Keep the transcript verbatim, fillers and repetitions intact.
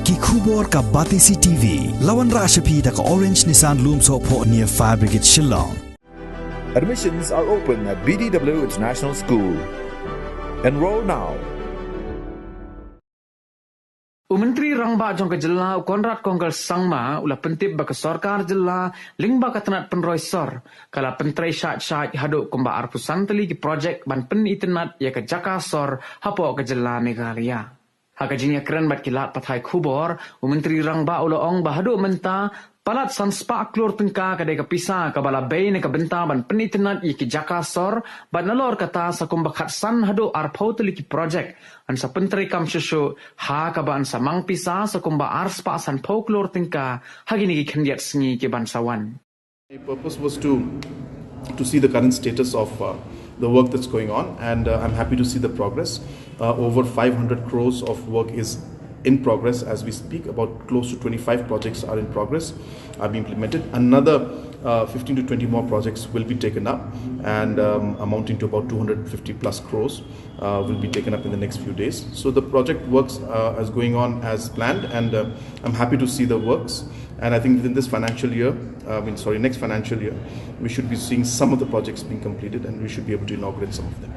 Ki khubor ka Batesi T V. La wanrah sha phi da ka Orange Nissan Lumsohphoh near Fire Brigade Shillong. Admissions are open at B D W International School. Enroll now. U Myntri Rangbah jong ka jylla u Conrad Kongkal Sangma u la pyntip ba ka sorkar jylla lyngba ka tnat pynroi sor ka la pyntrei shait shait haduh kumba arphew san tylli ki projek ban pynitynnad ïa ka jaka sor hapoh ka jylla Meghalaya. Ha ka jingïakren bad ki lad pathai khubor, u Myntri Rangbah u la ong ba haduh mynta palat san spah klur tyngka ka dei ka pisa kaba la bei na ka bynta ban pynitynnad ïa ki jaka sor bad nalor kata sa kumba khatsan haduh arphew tylli ki projek yn sa pyntreikam shuh shuh ha kaba yn sa mang pisa sa kumba ar spah sanphew klur tyngka ha kine ki khyndiat sngi ki ban sa wan. My purpose was to to see the current status of uh, the work that's going on, and uh, I'm happy to see the progress. Uh, over five hundred crores of work is in progress as we speak. About close to twenty-five projects are in progress, are being implemented. Another uh, fifteen to twenty more projects will be taken up, and um, amounting to about two hundred fifty plus crores uh, will be taken up in the next few days. So the project works uh, is going on as planned, and uh, I'm happy to see the works. And I think within this financial year, uh, I mean, sorry, next financial year, we should be seeing some of the projects being completed, and we should be able to inaugurate some of them.